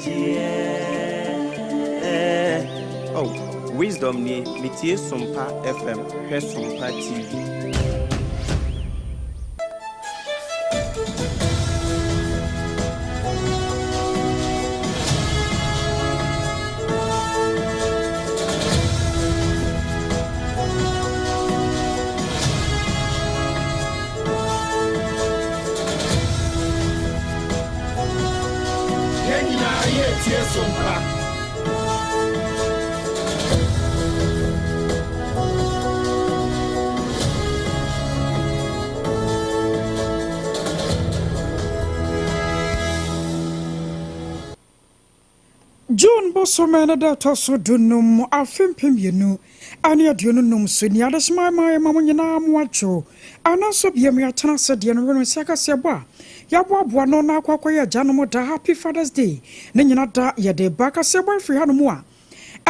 anigyeɛ. Oh, Wisdom nie, metie Sompa FM, hwɛ Sompa TV. Yɛn nyinaa yɛretie Sompa. June bosome ne da ɛtɔ so dunum afe 2025 so ni adesoma ma yɛma mo nyinaa mo adwo anaasɔ biam yɛatena ase deɛ no wene sɛ akaseɛbɔ a yɛaboaboa no na akɔ akɔyɛ agyanom da. Happy Father's Day ne nyina da yɛde ba kaseɛbɔ afiri hanom a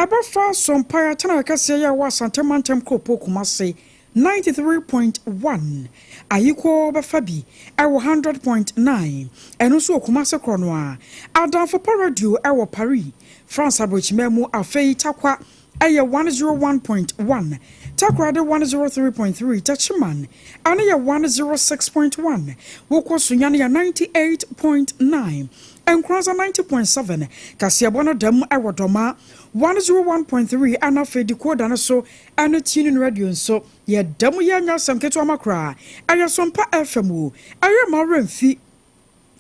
ɛbɛfa Sompa yɛatena yɛkɛseɛ yɛ ɛwɔ Asante mantam kuropɔ Kumase 93.1, Ayiko bɛfa bi ɛwɔ 100.9, ɛno nso wɔ Kumase korɔ no a Adamfo Pa Radio ɛwɔ Paris, France aborɔkyima mu. Afei Takwa ɛyɛ 101.1, Takorade 103.3, Techiman ɛno yɛ 106.1, wokɔ Sunyani yɛ 98.9, Nkoranza 90.7, kaseɛbɔ no dam ɛwɔ Dɔma 101.3, ɛna afei decoder no so ɛne TuneIn Radio nso yɛda mu. Yɛanya asɛm ketewa ma koraa ɛyɛ Sompa FM o, ɛyɛ ma werɛ mfi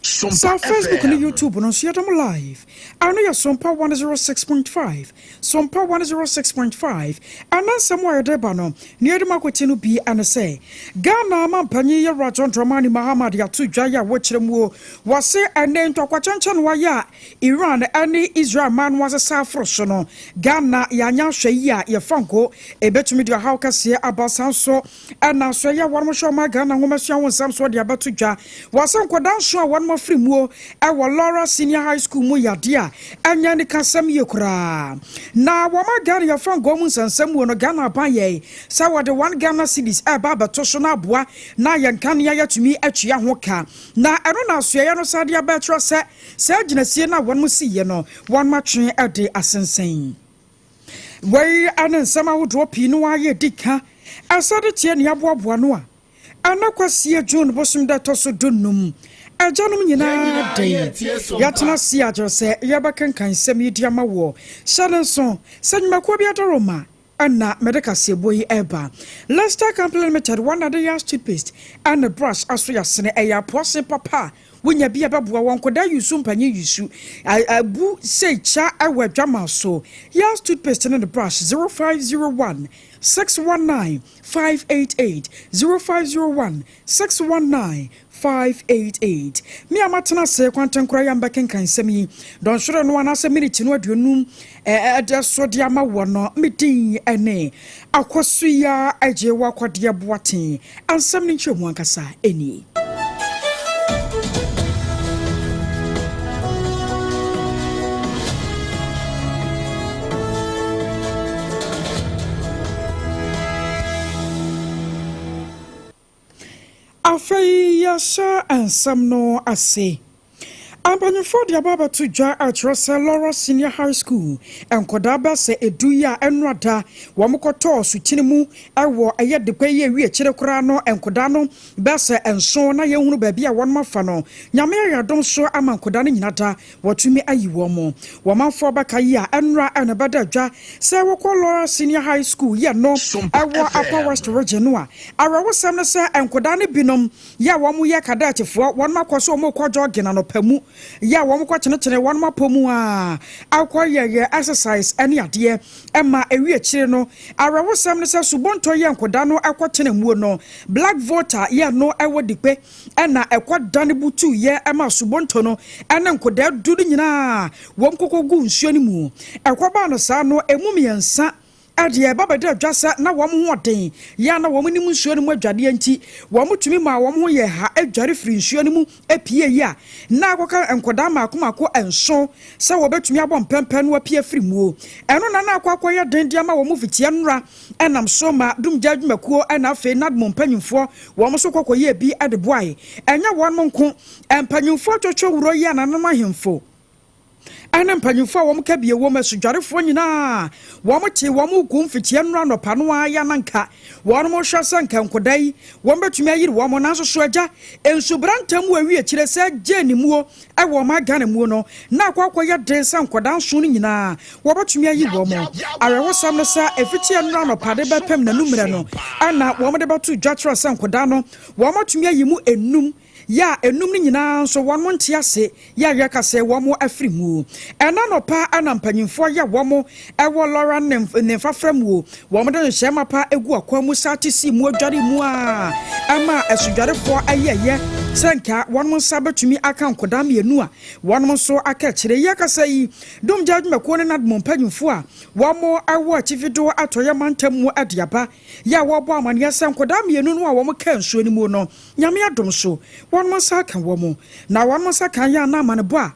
saa. Facebook ne YouTube no nso yɛda mo live. Ɛno yɛ Sompa 106.5, Sompa 106.5. Ɛna nsɛm a yɛde ba no ne yɛde mu akɔti no bi ɛne sɛ Ghana mampanyin yɛwura John Dramani Mahama de ato dwa yɛ a wɔkyerɛ mu o, wɔse ɛne ntɔkwakyɛnkyɛn no wayɛ a Iran ɛne Israel man no asesa aforo so no, Ghana yɛanya ahwɛ yi a yɛfa nko ɛbɛtumi de ɔhaw kɛseɛ aba. San so ɛna so ɛyɛ wɔnom hyɛ ɔma Ghana nwomasua ho nsɛm so de abɛto dwa, wɔsɛ nkɔda nso a wɔnom afiri muo ɛwɔ Laura Senior High School mu yadeɛ a ɛnyɛ ne kasɛm yie koraa. Na wɔma Ghana yɛfa nkɔɔ mu nsɛnsɛm muo no, Ghana aban yɛi sɛ wɔde 1 Ghana cedis ɛba abɛto so no aboa na yɛn kanea yɛtumi atua ho ka, na ɛno na asoɛeɛ no sa de abɛkyerɛ sɛ saa gyinasie no a wɔnom siiɛ no, wɔnom atwe de asensɛn. Wei ane nsɛm ahodoɔ pii no ayɛ di ka ɛsɛ de tie ne aboaboa no a ɛna Kwasie June bosom da ɛtɔ so 15, agyanom nyinaa den yɛatena se agyerɛ sɛ yɛbɛkenkan nsɛm yi di ama woɔ. Hyɛ ne nso sɛ nnwumakuo bi adaroma ɛna mɛde kaseɛbɔ yi ɛba. Lester Company Limited wɔn ade yɛ toothpaste ɛne brush aso yɛasene, ɛyɛ apoase papa a wonya bi a bɛboa wɔn nkɔda yusu mpanyin yusu abu sɛ kya ɛwɔ adwama so. Yas toothpaste ne brush, 0501 619 588, 0501 619 588. Me a matena ase kwantenkora yɛ mbɛkenkan nsɛm yi dɔnhwere no anaasɛ miniti no 50 ɛdɛ so de ama wɔ no, me din ɛne Akɔso agye wɔ akɔdeɛ boaten. Ansɛm no nkyerɛ mu ankasa ɛnie. Afei yɛhyɛ nsɛm no ase. Mpanyinfoɔ de aba abɛto dwa akyerɛ sɛ Laura Senior High School nkɔdaa bɛ sɛ 10 yi a ɛno ada wɔn kɔtɔɔ sutene mu ɛwɔ ɛyɛ dekwa yi awi akyire koraa no, nkɔdaa no bɛ sɛ 7 na yɛnhunu baabi a wɔn afa no. Nyame ayɛ adom so ama nkɔdaa no nyina da wɔtumi ayi wɔn mo. Wɔmanfoɔ bɛka yi a ɛnora ɛna bɛda dwa sɛ wɔkɔ Laura Senior High School yɛ no ɛwɔ Upper West Region no a, awerɛwosɛm no sɛ nkɔdaa no binom yɛ a wɔn yɛ kadɛɛtefoɔ, wɔn akɔ so wɔn kɔ jogging anɔpa mu yɛ a wɔn kɔ kyenekyene wɔn apɔ mu a akɔ yɛyɛ exercise ɛne adeɛ ɛma ewi akyire no. Awerɛwosɛm no sɛ subɔntɔ yɛ nkɔdaa no ɛkɔ kyene muo no, Black Volta yɛ no ɛwɔ Dikpe, ɛna ɛkɔ dane butu yɛ ɛma subɔntɔ no ɛne nkɔdaa 10 no nyinaa wɔn kɔkɔ gu nsuo no mu. Ɛkɔbaa no saa no, emu mmiɛnsa ɛdeɛ ɛba bɛda adwa sɛ na wɔn ho ɔden yɛ na wɔn nim nsuo no mu adwadeɛ nti wɔn tumi ma wɔn ho yɛ ha adware firi nsuo no mu apue yi a na akɔka nkɔdaa mako mako 7 sɛ wɔbɛtumi abɔ mpɛmpɛ no apue afiri muo. Ɛno na na akɔ akɔyɛ den de ama wɔn fitia nnora ɛnam so ma dumgya adwumakuo ɛna afei NADMO mpanyinfoɔ wɔn nso kɔkɔyɛ bi ɛde boae. Ɛnyɛ wɔn nko, mpanyinfoɔ atwitwa wuro yi ananom ahemfo. Ɛne mpanyinfoɔ a wɔn ka bie wɔm asudwarefoɔ nyinaa wɔn te wɔn gu mfikyia nnura anɔpa no ara yɛ ananka wɔn hwɛ sɛ nka nkoda yi wɔn bɛtumi ayiri wɔn, nanso so agya nsubra ntam wɔ awi akyire sɛ gye ne muo ɛwɔ ɔman Ghana muo no na akɔyɛ den sɛ nkɔdaa 7 no nyinaa wɔbɛtumi ayi wɔn. Awerɛhosɛm no sɛ efikyia nnura anɔpa de bɛpɛm n'anummerɛ no ɛna wɔn de bɛto dwa kyerɛ sɛ nkɔdaa no wɔn atumi ayi mu 5, yɛ a 5 no nyinaa nso wɔn mo nte ase, yɛ a yɛka sɛ wɔn mo afiri mu. Ɛna nɔpa ɛna mpanyinfoɔ yɛ wɔn mo ɛwɔ Lawra ne mfafra mu wɔn de nhyɛn mapa egu akwan mu saa te si mu adware mu a ɛma asudwarefoɔ ɛyɛyɛ sɛ nka wɔn mo nsa bɛtumi aka nkɔdaa 2 a wɔn mo nso aka akyire. Yɛ kasa yi, dumgya adwumakuo ne NADMO mpanyinfoɔ a wɔn mo ɛwɔ Atifi Atɔyɛ mantam mu ɛde aba yɛ a wɔbɔ amaneɛ sɛ nkɔdaa 2 no a wɔn ka nsuo no mu no, Nyame adom so wɔn nsa aka wɔn, na wɔn nsa kan yɛ ana amanebɔ a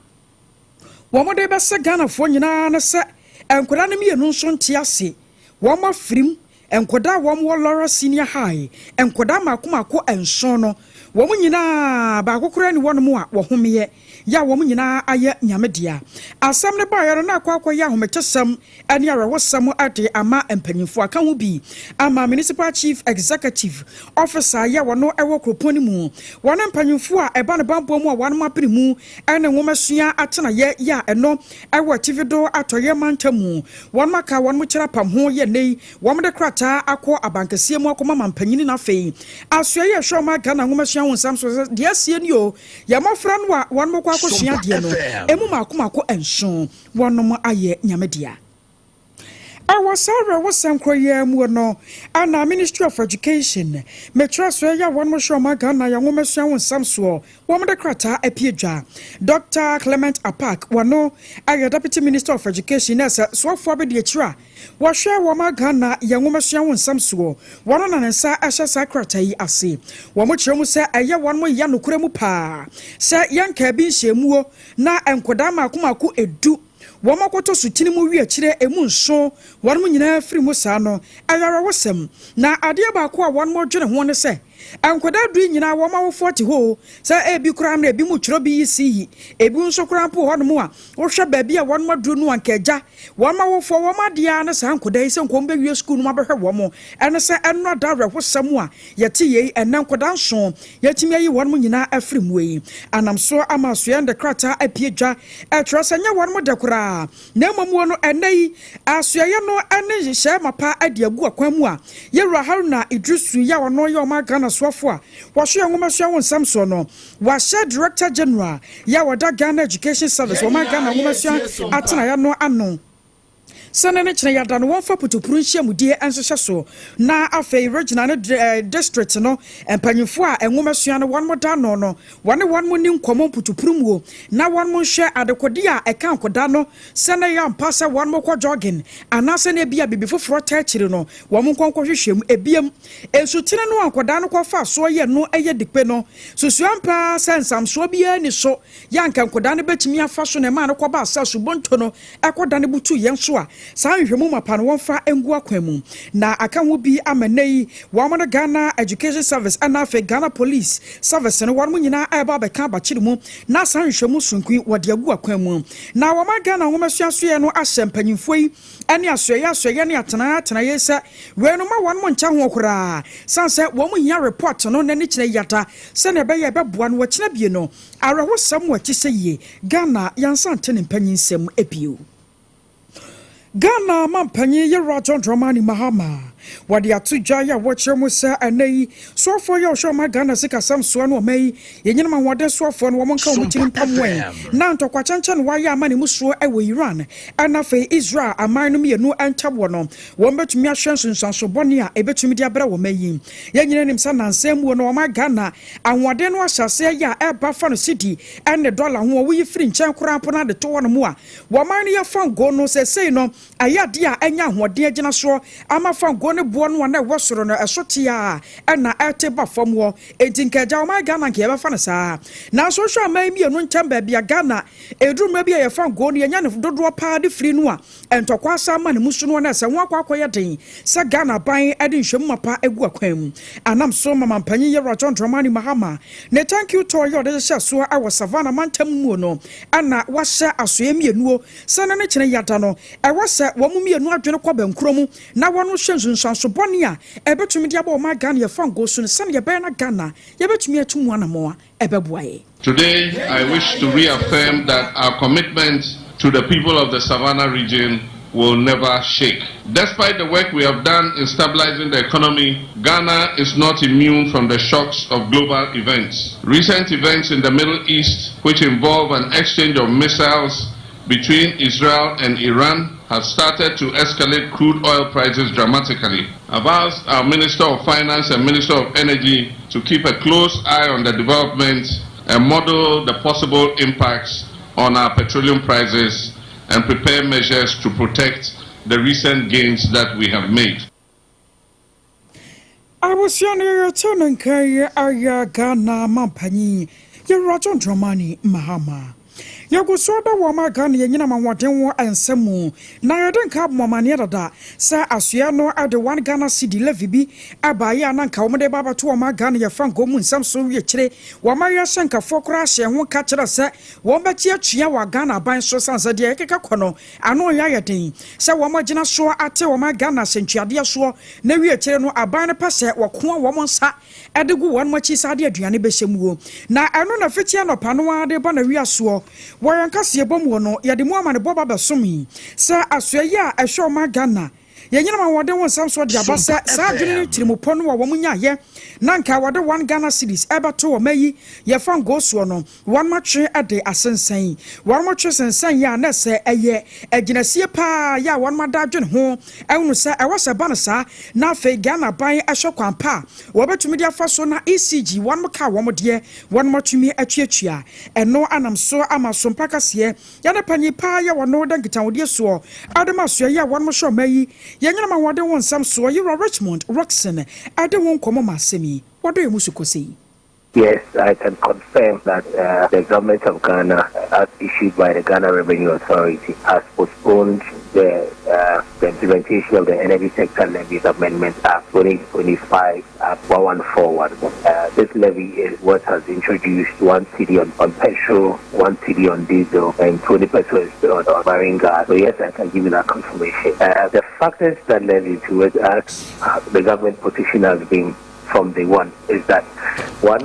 wɔn de bɛsɛ Ghanafoɔ nyinaa ne sɛ nkwadaa no 2 nso nte ase, wɔn afirim. Nkwadaa a wɔn wɔ Lawra Senior High, nkwadaa mako mako 7 no, wɔn nyinaa baako koraa ni wɔn mu a wɔhomeɛ, yɛ a wɔn nyinaa ayɛ Nyame dea. Asɛm no baeɛ no na akɔyɛ ahometesɛm ne awerɛhosɛm de ama mpanyinfoɔ aka ho bi ama Municipal Chief Executive Officer yɛ wɔn wɔ kuropɔn no mu, wɔn mpanyinfoɔ a ɛba ne bambɔ mu a wɔn abene mu ne nwomasua atenayɛ yɛ a ɛno ɛwɔ Atifi do Atɔyɛ mantam mu, wɔn aka wɔn kyerɛ apam ho yɛ nne yi wɔn de krataa akɔ abankɛseɛ mu akɔma mampanyini. Na afei asoɛ yɛ hwɛ ɔma Ghana nwomasua ho nsɛm so deɛ asie ni o, yɛ mmɔfra no a wɔn kɔ akɔsua adeɛ no emu mako mako 7 wɔnom ayɛ Nyame dea. Ɛwɔ saa awerɛhosɛm korɔ yi mu no ana Ministry of Education metwerɛ so ɛyɛ wɔn hwɛ ɔma Ghana yɛn nwomasua ho nsɛm soɔ, wɔn de krataa apie dwa. Dr Clement Apaak, wɔno ɛyɛ Deputy Minister of Education na sɛ soafoɔ abɛdi akyire a wɔhwɛ wɔn Ghana yɛn nwomasua ho nsɛm soɔ, wɔn na ne nsa ɛhyɛ saa krataa yi ase. Wɔn kyerɛ mu sɛ ɛyɛ wɔn mo yɛ nokorɛ mu paa sɛ yɛn kaa bi nhyɛmuo na nkɔdaa mako mako 10 wɔn akɔtɔ sutini mu wi akyire emu 7 wɔn nyinaa firi mu. Saa no ɛyɛ awerɛhosɛm, na adeɛ baako a wɔn dwene ho ne sɛ nkwadaa 10 nyinaa wɔn awofoɔ te hɔ sɛ ebi koraa no ebi mu twerɛ bi yi si yi, ebi nso koraa mpo hɔnom a wohwɛ baabi a wɔn aduro no anka agya wɔn awofoɔ wɔn adeɛ ne saa nkwadaa yi sɛ nkɔm bɛwie sukuu no abɛhwɛ wɔn. Ɛne sɛ ɛno ada awerɛhosɛm a yɛte yei ɛnɛ nkwadaa 7 yɛtumi ayi wɔn nyinaa afiri mu yi anam so ama asoɛ de krataa apie dwa ɛtwerɛ sɛ nyɛ wɔn de koraa, na mmom wɔ no ɛnɛ yi asoɛyɛ no ɛne nhyehyɛe mapa de agu akwan mu a yɛwura Haruna Idrisu yɛ a ɔno yɛ ɔma Ghana soafo a wɔhwɛ yɛn nwomasua ho nsɛm soɔ no, wahyɛ Director General yɛ a wɔda Ghana Education Service, wɔma Ghana nwomasua atenaeɛ no ano sɛne ne kyerɛ yɛada no wɔmfa putupuru nhyiamudie nhyehyɛ so, na afei regional ne district no mpanyinfoɔ a nwomasua no wɔn mo da no no, wɔne wɔn mo ni nkɔmmɔ mputupuru muo na wɔn mo nhwɛ adekode a ɛka nkɔda no sɛne yɛ ampa sɛ wɔn mo kɔ jogging anaasɛ ne ebi a bibi foforɔ ta akyire no, wɔn mo nkɔnkɔ hwehwɛ mu. Ebiem nsutene no a nkɔdaa no kɔfa soɔ yɛ no ɛyɛ dikpe no susua mpaa sɛ nsamsoɔ biara ni so yɛ anka nkɔdaa no bɛtumi afa so na ɛmaa no kɔba asa subonto no ɛkɔda no butu yɛn so a saa nhwehwɛmu mapa no wɔmfa ngu akwan mu. Na aka ho bi ama nnɛ yi wɔn no Ghana Education Service ɛna afei Ghana Police Service no wɔn nyinaa ɛreba abɛka abakyere mu na saa nhwehwɛmu sonko yi wɔde agu akwan mu. Na wɔn Ghana nwomasua no ahyɛ mpanyinfoɔ yi ɛne asoɛyɛ ne atena atenaeɛ sɛ wei no ma wɔn mo nkyɛ ho koraa san sɛ wɔn hia report no n'ani kyerɛ yata sɛnea ɛbɛyɛ ɛbɛboa no wɔkyerɛ bie no. Awerɛhosɛm wɔ akyi sɛ yie Ghana yɛnsa nte ne mpanyinsɛm ebio. Ghana mampanyin yɛwura John Dramani Mahama wɔde ato dwa yɛ a wɔkyerɛ mu sɛ ɛnɛ yi soafoɔ yɛ ɔhwɛ ɔma Ghana sikasɛm soɔ no ɔma yi yɛnyinam ahoɔden soafoɔ no wɔn nka wɔn tiri mpam wɛn na ntɔkwa kyɛnkyɛn wɔayɛ ama ne mu soɔ ɛwɔ Iran ɛna afei Israel aman no 2 ntam wɔ no, wɔn bɛtumi ahwɛ nsunsuanso bɔne a ɛbɛtumi de abrɛ wɔn yi. Yɛn nyinaa nim sɛ nansɛn mu no ɔma Ghana ahoɔden no ahyɛ aseɛ yɛ a ɛba fa no sidi ɛne dɔla ho a woyi firi nkyɛn koraa mpo no ade to hɔ no mu a wɔman no yɛ fango no sɛsei no ɛyɛ adeɛ a ɛnya ahoɔden agyina soɔ ama fango. ngo ne boɔ no a na ɛwɔ soro no ɛso te a ɛna ɛte ba fam hɔ. Enti nka agya ɔman Ghana nka yɛbɛfa no saa. Nanso wohwɛ aman mmienu ntam baabi a Ghana ɛduru mmerɛ bi a yɛfa ngo no yɛnya ne dodoɔ paa de firi no a ntɔkwa asa ama ne mu so no na ɛsɛ ho akɔ akɔyɛ den sɛ Ghana ban de nhwɛmu mapa egu akwan mu. Anam so ma mampanyin Yɛwura John Dramani Mahama ne thank you tour yɛ ɔde hyehyɛ soɔ ɛwɔ Savannah mantam mu no ɛna wahyɛ asoɛ mmienu sɛ ne kyerɛ yada no ɛwɔ sɛ wɔn mmienu adwene kɔ bɛnkuro mu na wɔn hyɛ nsunsuanso bɔne a ɛbɛtumi de abɔ ɔman Ghana yɛfa ngo so no sɛnea yɛbɛyɛ na Ghana yɛbɛtumi atu mu anammɔn a ɛbɛboa yɛ. Today, I wish to reaffirm that our commitment to the people of the Savannah region will never shake. Despite the work we have done in stabilizing the economy, Ghana is not immune from the shocks of global events. Recent events in the Middle East, which involve an exchange of missiles between Israel and Iran, have started to escalate crude oil prices dramatically. I've asked our Minister of Finance and Minister of Energy to keep a close eye on the developments and model the possible impacts on our petroleum prices and prepare measures to protect the recent gains that we have made. Abusua no yɛkyɛ no nka yɛ ayɛ Ghana mampanyin Yɛwura John Dramani Mahama. Yɛgu so da wɔ ma Ghana yɛnyinam ahoɔden wɔ nsɛm mu na yɛde nka abomɔmaneɛ dada sɛ asoɛ no de 1 Ghana cedi levy bi abaayɛ a na nka wɔmde ba abɛto wɔ ma Ghana yɛfa nkɔ mu nsɛm so wie kyerɛ wɔma yɛhyɛ nkafoɔ koraa hyɛ ho ka kyerɛ sɛ wɔn bɛkye atua wɔ Ghana aban so san sɛ deɛ yɛkeka kɔ no ano yɛ ayɛ den sɛ wɔn agyina soɔ ate wɔn Ghana hyɛntuadeɛ soɔ na wie kyerɛ no aban no pɛ sɛ wɔkoa wɔn nsa ɛde gu wɔn akyi saa de aduane bɛhyɛ mu. Na ɛno na fiti anɔpa no ara de ba na wia soɔ wɔyɛn kaseɛ bɔ mu no yɛde mu ama ne bɔ ba bɛsom yi sɛ asoɛ yi a ɛhwɛ ɔma Ghana yɛnyinam ahoɔden wɔ nsɛm so de aba sɛ saa adwene no tirimupɔ no a wɔn nyaayɛ na nka wɔde 1 Ghana cedis ɛbɛto wɔn ayi yɛfa ngo soɔ no, wɔn atwe de asensɛn, wɔn atwe sensɛn yi a na sɛ ɛyɛ agyinasie paa yɛ a wɔn ada adwene ho ɛhunu sɛ ɛwɔ sɛ ba no saa. Na afei Ghana ban ɛhwɛ kwan pa a wɔbɛtumi de afa so na ECG wɔn ka wɔn deɛ wɔn atumi atuatua ɛno anam so ama so mpa kaseɛ yɛne panyin paa yɛ wɔn da nkitahodie soɔ adema soɛ yi a wɔn hyɛ ɔma yi yɛnyinam ahoɔden wɔ nsɛm soɔ Yɛwura Richmond Roxon ɛde ho nkɔmmɔ ma asɛm yi wɔdɔ yɛ mu so kɔsɛ yi. Yes, I can confirm that the government of Ghana, as issued by the Ghana Revenue Authority, has postponed the implementation of the Energy Sector Levies Amendment Act 2025, Act 1141. This levy is what has introduced 1 cedi on petrol, 1 cedi on diesel, and 20 pesewas on marine gas. So yes, I can give you that confirmation. The factors that led into it, as the government position has been from day one, is that one,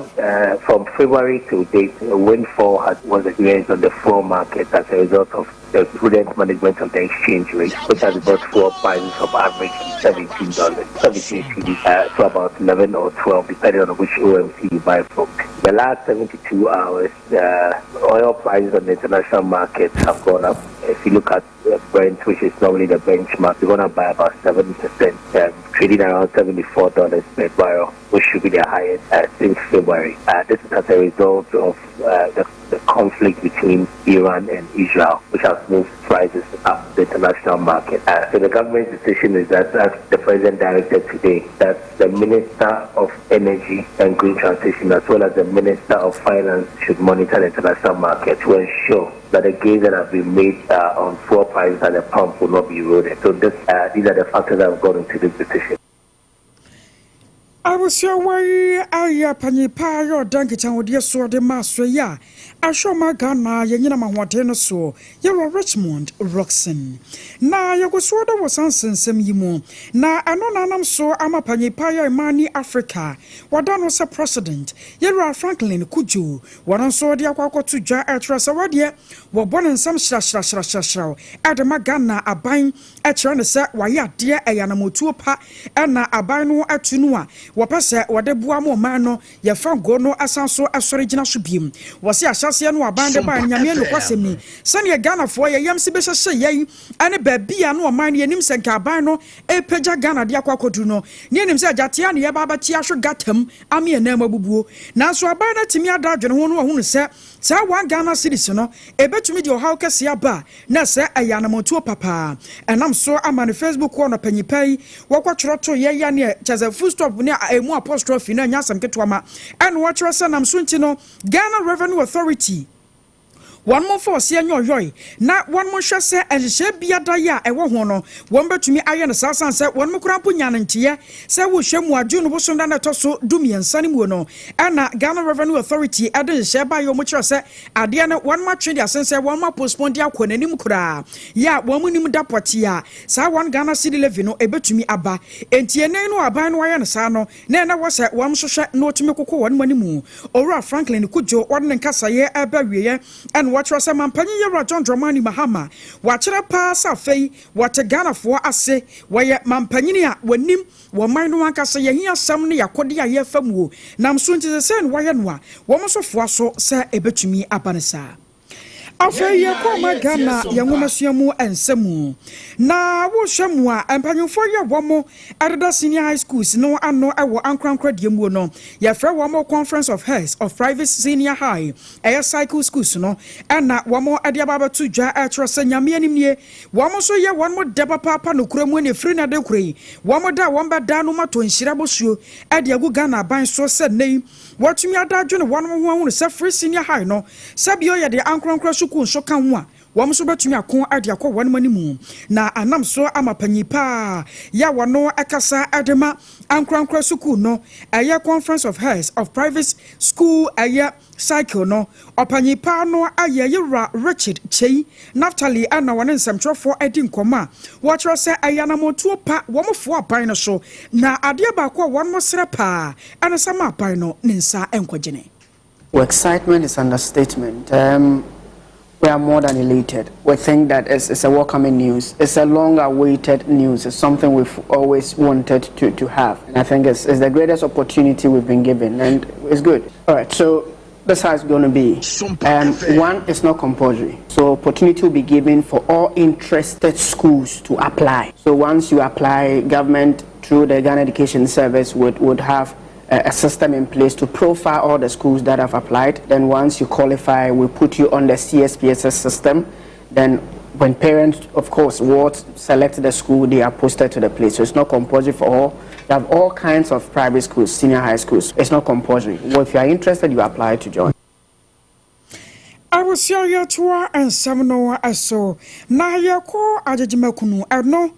from February to date, a windfall was experienced on the fuel market as a result of the prudent management of the exchange rate, which has brought fuel prices of average $17, 17 cedis, to about 11 or 12, depending on which OMC you buy from. The last 72 hours, oil prices on the international market have gone up. If you look at Brent, which is normally the benchmark, you're going to buy about 7%, trading around $74 per barrel, which should be the highest since February. This is as a result of the conflict between Iran and Israel, which has moved prices up the international market. So the government's decision is that, as the president directed today, that the Minister of Energy and Green Transition, as well as the Minister of Finance, should monitor the international market to ensure that the gains that have been made on fuel prices at the pump will not be eroded. So these are the factors that have gone into this decision. Abusua yi ayɛ panyin paa yɛ ɔda nkitahodeɛ soɔ de ma aso yi a ahwɛ ɔma Ghana yɛnyinam ahoɔden no soɔ yɛwɔ Richmond Roxon na yɛgu soɔ da wɔ saa nsɛnsɛm yi mu. Na ɛno nanam so ama panyin paa yɛ Imani Africa wɔda no sɛ president yɛwura Franklin Cudjoe wɔno nso de akɔ akɔto dwa ɛkyerɛ sɛ wɔdeɛ wɔbɔ ne nsɛm hyerɛhyerɛhyerɛhyerɛw ɛde ma Ghana aban ɛkyerɛ ne sɛ wayɛ adeɛ ɛyɛ anamotuo pa ɛna aban no atu no a wɔpɛ sɛ wɔde boa ma ɔman no yɛfa ngo no asan so ɛsɔre gyina so biem. Wɔse ahyɛseɛ no aban de baa Nyame nokwasɛm ni sɛneɛ Ghanafoɔ yɛyam si bɛhyehyɛ yɛn ɛne baabi a no ɔman no yɛnim sɛ nka aban no ɛpagya Ghana de akɔ akɔduru no ne yɛnim sɛ agyatea ne yɛba abɛte ahwe gatam ame yɛn mu abubuo. Nanso aban no atumi ada adwene ho no wahunu sɛ Saa 1 Ghana cedis no ɛbɛtumi de ɔhaw kɛseɛ aba a, na sɛ ɛyɛ anammɔntuo papaa ɛnam so ama ne Facebook hɔ no panyipa yi wɔkɔtwerɛ to yɛyɛ ne kyɛ sɛ full stop ne ɛmu apostrophe no ɛnyɛ asɛm ketewa ma. Ɛna wɔkyerɛ sɛ nam so nti no, Ghana Revenue Authority wɔn mo mfa ɔseɛ nyɛ ɔyɔe na wɔn mo nhwɛ sɛ nhyehyɛ biada yi a ɛwɔ ho no wɔn bɛtumi ayɛ no saa, san sɛ wɔn mo koraa mpo nya no nteɛ sɛ wohwɛ mu a, June bosom da no ɛtɔ so 13 no mu no, ɛna Ghana Revenue Authority ɛde nhyehyɛ ba yɛ wɔn kyerɛ sɛ adeɛ no wɔn mo atwe de asensɛ, wɔn mo apostpone de akɔ n'anim koraa yɛ a wɔn mo nim da pɔte a saa 1 Ghana cedi levy no ɛbɛtumi aba. Enti ɛnɛ no aban no ayɛ no saa no na ɛna wɔ sɛ wɔn nso hwɛ na wɔtumi koko wɔn mo anim. Owura Franklin Kudjo wɔde ne nkasaeɛ ɛbɛ wieɛ, ɛna wɔkyerɛ sɛ mampanyin yɛwura John Dramani Mahama wɔakyerɛ paa sɛ afei wɔte Ghanafoɔ ase, wɔyɛ mampanyini a wɔnim wɔn man no ankasa yɛhi asɛm ne yɛakɔde a yɛfa mu o. Nam so nti sɛ sɛ no wɔayɛ no a, wɔn nso foa so sɛ ɛbɛtumi aba no saa. Afei yɛkɔ ɔma Ghana yɛn nwomasua mu nsɛm na wohwɛ mu a, mpanyinfoɔ yɛ wɔn ɛdeda senior high schools no ano ɛwɔ ankorankora deɛ mu no, yɛfrɛ wɔn Conference of Heads of Private Senior High ɛyɛ cycle schools no, ɛna wɔn ɛde aba abɛto dwa ɛkyerɛ sɛ Nyame anim nie, wɔn nso yɛ wɔn mo dɛ papaapa no kura mu ne efiri na de kura yi wɔn da wɔn bɛda no ma to nhyira bosuo ɛde agu Ghana aban so sɛ nne yi wɔtumi ada adwene wɔn ho ahunu sɛ free senior high no, sɛbio yɛde ankorankora sukuu nso ka ho a, wɔn nso bɛtumi ako de akɔ wɔn anim. Na anam so ama panyin paa yɛ a wɔn kasa de ma ankorankora sukuu no, ɛyɛ Conference of Heads of Private School ɛyɛ cycle no, ɔpanyin paa no ayɛ yɛwura Richard Kyei Naftali, ɛna wɔne nsɛmtwerɛfoɔ adi nkɔmɔ a wɔkyerɛ sɛ ɛyɛ anammɔntuo pa wɔn foɔ aban no so, na adeɛ baako a wɔn srɛ paa ɛne sɛ ma aban no ne nsa nkɔgyene. Well, excitement is understatement. We are more than elated. We think that it's a welcoming news. It's a long-awaited news. It's something we've always wanted to have. And I think it's the greatest opportunity we've been given, and it's good. All right, so that's how it's going to be. One, it's not compulsory. So opportunity will be given for all interested schools to apply. So once you apply, government through the Ghana Education Service would have a system in place to profile all the schools that have applied. Then once you qualify, we put you on the CSPSS system. Then when parents, of course, want select the school, they are posted to the place. So it's not compulsory for all. You have all kinds of private schools, senior high schools. It's not compulsory. Well, if you are interested, you apply to join. Abusua, yɛtoa nsɛm no so na yɛkɔ Agyegyemakunu. Ɛno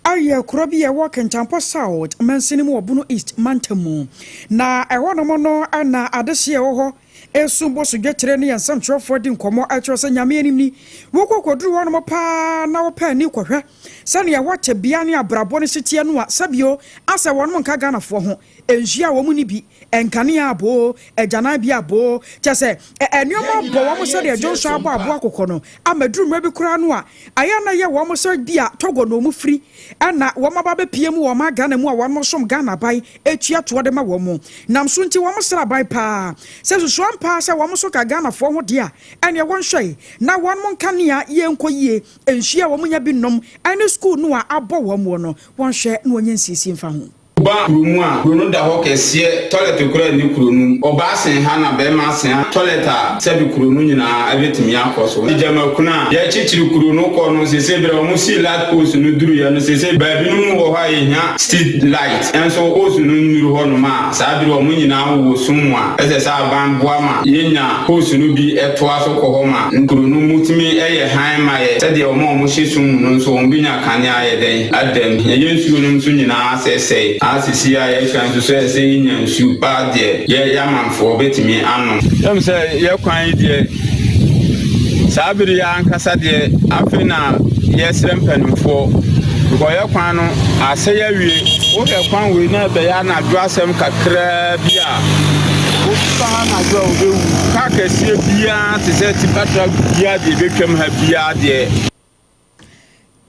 ayɛ kuro bi ɛwɔ Kintampo South mansini mu wɔ Bono East mantam mu, na ɛhɔ nom no ɛna adehyeɛ ɛwɔ hɔ esu bɔ so dwetire ne yɛn nsɛmtwerɛfoɔ di nkɔmmɔ ɛkyerɛ sɛ Nyame anim ni, wokɔ kɔduru hɔ nom paa na wopɛ ani kɔhwɛ sɛnea ɛhɔ tebea ne abrabɔ no siteɛ no a, sɛbio asɛ wɔnom nka Ghanafoɔ ho. Nsuo a wɔn ni bi, nkanea aboo, agyanan bi aboo, kyɛ sɛ nneɛma bɔ wɔn sɛdeɛ dwonso abɔ aboa akokɔ no ama duru mmerɛ bi koraa no a, ayɛ na yɛ wɔn sɛ bi a Togo na wɔn firi ɛna wɔn aba bɛpie mu wɔn Ghana mu a wɔn som Ghana aban etua toɔ de ma wɔn mu. Nam so nti wɔn sra aban paa sɛ susua paa sɛ wɔn nso ka Ghanafoɔ ho deɛ a, ɛneɛ wɔn hwɛ na wɔn mo nkanea yɛ nkɔ yie, nsuo a wɔn nya bi nom, ɛne school no a abɔ wɔn mu no, wɔn hwɛ na wɔnyɛ nsiesie mfa ho. Ba kuro mu a, kuro no da hɔ kɛseɛ, toilet kora ni kuro no mu. Ɔbaa sen ha na bɛrima sen ha, toilet a sɛbi kuro no nyinaa ɛbɛtumi akɔ so. Gyamakunu a yɛkyekyere kuro no kɔ no, sese berɛ ɔmo si light post no duruyɛ no, sese baabi no mu wɔ hɔ a yɛhia street light, ɛnso post no nnuru hɔ nom a, saa bere ɔmo nyinaa wowɔ sum mu a, ɛsɛ sɛ aban boa ma yɛnya post no bi ɛtoa so kɔ hɔ ma kuro no mu tumi ɛyɛ hann ma yɛ, sɛdeɛ ɔmo a ɔmo hyɛ sum mu no nso wɔn bɛnya kanea yɛ dɛn adam. Yɛyɛ nsuo no nso nyinaa sɛsɛe asisi a yɛhwɛ nso sɛ sɛ yɛnya nsu paa deɛ yɛ yɛamanfoɔ bɛtumi anom. Yɛm sɛ yɛ kwan yi deɛ, saa bere yɛ ankasa deɛ, afei na yɛsrɛ mpanimfoɔ because yɛ kwan no asɛe awie. Wohwɛ kwan wei na ɛbɛyɛ anadwo asɛm kakraa bi a, obi ba ha anadwo a, wobɛwu. Kaa kɛseɛ biara te sɛ tipper truck biara deɛ ɛbɛtwam ha biara deɛ.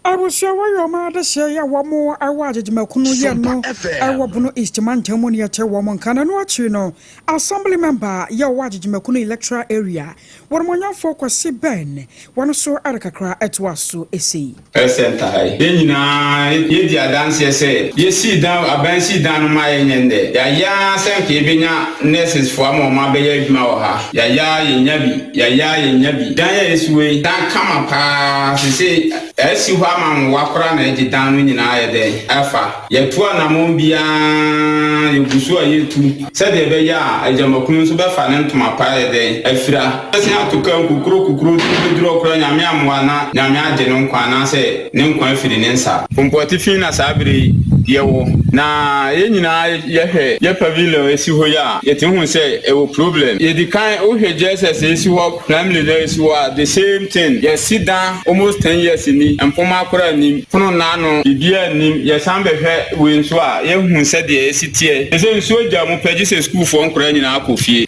Abusua wɔyɛ ɔmo adehyeɛ yɛ wɔn ɛwɔ Agyegyemakunu yɛ no ɛwɔ Bono East mantam mu ne yɛkyɛ wɔn nka. Na ɛno akyiri no, Assembly member yɛ ɔwɔ Agyegyemakunu electoral area, wɔn Kwasi Ben, wɔn nso ɛde kakra ɛtoa so esi. Health center ha yi, yɛn nyinaa yɛdi adanseɛ sɛ yɛsii dan, aban sii dan no ma yɛnyɛ ndɛ. Yɛayɛ sɛ nka yɛbɛnya nurses foɔ ama ɔmo abɛyɛ adwuma wɔ ha. Yɛayɛ, yɛnya bi, yɛayɛ, yɛnya bi. Dan yɛ yɛsi wei, dan kama paa. Sese ɛsi hɔ ama nwowa koraa na ɛgye dan no nyinaa yɛ dɛn ɛfa. Yɛtu anammɔn biara, yɛgu so a yɛtu sɛdeɛ ɛbɛyɛ a Agyamakunu nso bɛfa ne ntoma pa yɛ dɛn afira. Ɛsɛn ato ka nkukuro kukuro bɛduru ɔkora. Nyame amoa na Nyame agye ne nkwa anaasɛ ne nkwa afiri ne nsa. Mpɔte na saa bere yi yɛwɔ na yɛn nyinaa yɛhwɛ yɛ pavilion esi hɔ yi a, yɛte hu sɛ ɛwɔ problem. Yɛdi kan wohwɛ JSS esi hɔ, primary na esi hɔ a, the same thing. Yɛsi dan almost 10 years ni, mpoma akora nim, pono naano biribiara nim. Yɛsan bɛhwɛ wei nso a, yɛhu sɛdeɛ esi teɛ ɛsɛ nsuo gya mu pɛ gye sɛ sukuufoɔ nkora nyinaa kɔ fie.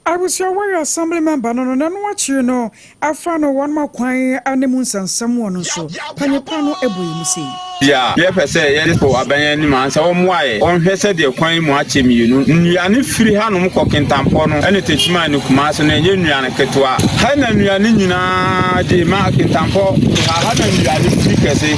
Abusua wɔyɛ assembly member no, n'ano akyiri no afa no wɔn ma kwan ne mu nsɛnsɛm wɔ no nso panyipa no bɔ yi mu sei. Bia yɛpɛ sɛ yɛde kɔ aban anim ansa wɔmmoa yɛ, ɔnhwɛ sɛdeɛ kwan mu akyɛ mmienu. Nnuane firi hanom kɔ Kintampɔ no ɛne Techiman ne Kumase no, ɛnyɛ nnuane ketewa. Ha na nnuane nyinaa gye ma Kintampɔ ha. Ha na nnuane firi kɛse,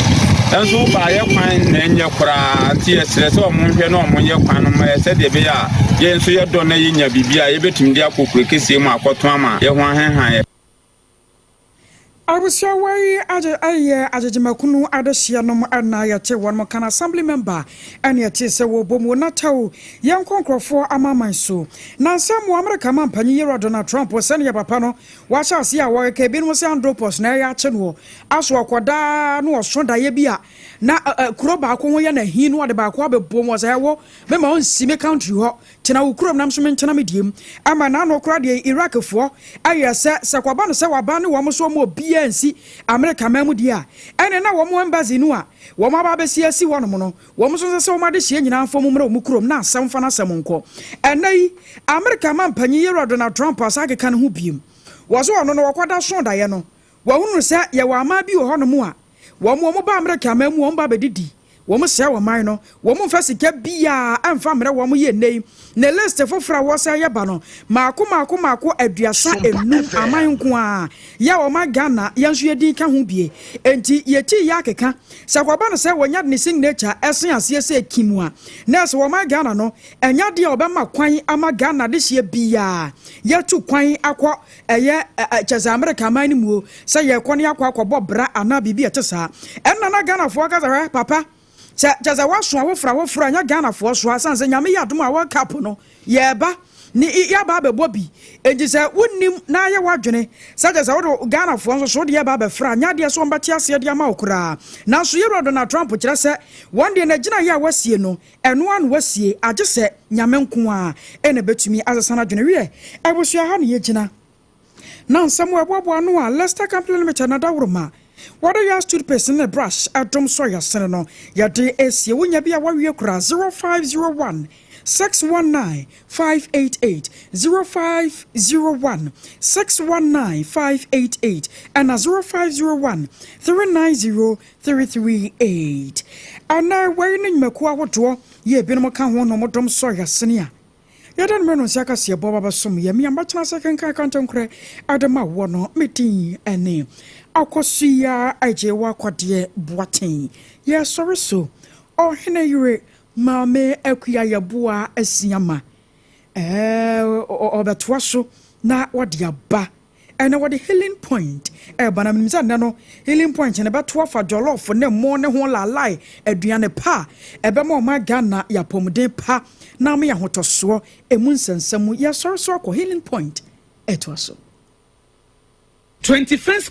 ɛnso baayɛ kwan na ɛnyɛ koraa. Nti yɛsrɛ sɛ ɔmo nhwɛ na ɔmo nyɛ kwan no ma yɛ sɛdeɛ ɛbɛyɛ a yɛn nso yɛdɔ na yɛnya biribi a yɛbɛtumi de akɔ kuro kɛseɛ mu akɔto ama yɛ ho ahenhan yɛ. Abusua yi agye ayɛ Agyegyemakunu adehyeɛ nom ɛna yɛte wɔn kan assembly member ɛne yɛte sɛ wɔbɔ mu nataw. Yɛnkɔ nkurɔfoɔ amaman so na nsɛm wɔ Amerika ma mpanyin yɛwura Donald Trump, sɛne papa no wahyɛ ase a wɔkeka ebinom sɛ andropos na ɛyɛ akye noɔ aso ɔkɔdaa na ɔso daeɛ bi a na kuro baako ho yɛ n'ahi no, ɔde baako abɛbɔ mu ɔsɛ ɛwɔ mɛma ɔnsi me country hɔ, tena wo kurom nam so mentena me diem. Ama n'ano koraa deɛ, Irakfoɔ ayɛ sɛ kɔba no sɛ waba ne wɔn so wɔn obiara nsi Amerika man mu deɛ a, ɛne na wɔn embassy no a wɔn aba abɛsi asi hɔnom no, wɔn nso sɛ wɔn adehyia nyinaa mfa mu mmerɛ wɔn kurom na asɛm fa n'asɛm nkɔ. Ɛnɛ yi Amerika man panyin yɛwura Donald Trump asa akeka ne ho biem wɔ so. Ɔno no wɔkɔda so daeɛ no, wɔhunu sɛ yɛwɔ aman bi wɔ hɔnom a wɔn ba Amerika man mu, wɔn ba bɛdidi, wɔn sɛ wɔn man no, wɔn mfa sika biara ɛmfa mmerɛ wɔn. Yɛ nne yi ne list foforɔ a wɔsɛ yɛ ba no, maako maako maako 35 aman nko a yɛ wɔn Ghana yɛn nso yɛdin ka ho bie. Nti yɛti yɛ akeka sɛ kɔba no sɛ wɔnya ne signature ɛsen aseɛ sɛ kim a, na ɛsɛ wɔn Ghana no ɛnya deɛ ɔbɛma kwan ama Ghana de hyɛ biara yɛtu kwan akɔ ɛyɛ kyɛ sɛ Amerika man no mu o, sɛ yɛkɔ ne akɔ akɔbɔ bra anaa biribi ɛte saa. Ɛnna na Ghanafoɔ kasa hwɛ papa sɛ kyɛ sɛ woaso awoforɔ awoforɔ a ɛnyɛ Ghanafoɔ so asan sɛ Nyame yɛ adom a World Cup no yɛɛba ne yɛaba abɛbɔ bi. Enti sɛ wonnim na ayɛ w'adwene sɛ kyɛ sɛ wode Ghanafoɔ nso so wode yɛba abɛfra, nyɛ adeɛ sɛ wɔmbɛte aseɛ de ama wo koraa. Nanso yɛwura Donald Trump kyerɛ sɛ wɔn deɛ n'agyina yɛ a wasie no, ɛno ano wasie agye sɛ Nyame nko a ɛna bɛtumi asesa no adwene. Wiɛ, abusua, ha ne yɛgyina na nsɛm a ɛboaboa no a Lester Company Limited na daworo wɔde yɛ toothpaste ne brush ɛdom so yɛsene no yɛde esie. Wonya bi a wawie kora 0501 619 588, 0501 619 588 ɛna 0501 390 338. Ɛnɛ wɔyi ne nnwumakuo ahodoɔ yɛ ebinom ka ho na ɔmodɔm sɔ yɛsene a yɛde no mmerɛ no nsa akaseɛ bɔ babɛsom yɛ mmea mbatena sɛ kenkan kantankorɛ ɛde ma wɔ no. Medin ɛne Akɔsoya Agye wɔ Akɔdeɛ Boaten. Yɛsɔre so ɔhene yere Maame Akua Yɛboa Asiama ɛɛ ɔbɛtoa so na wɔde aba. Ɛnɛ wɔde Healing Point ɛɛba na menim sɛ nnɛ no Healing Point ne bɛto afa jollof ne mo ne ho lalai aduane pa a ɛbɛma ɔma Ghana yɛ apɔmuden pa na ama yɛ ahotɔsoɔ emu nsɛnsɛm. Yɛsɔre so akɔ Healing Point ɛtoa so. 21st.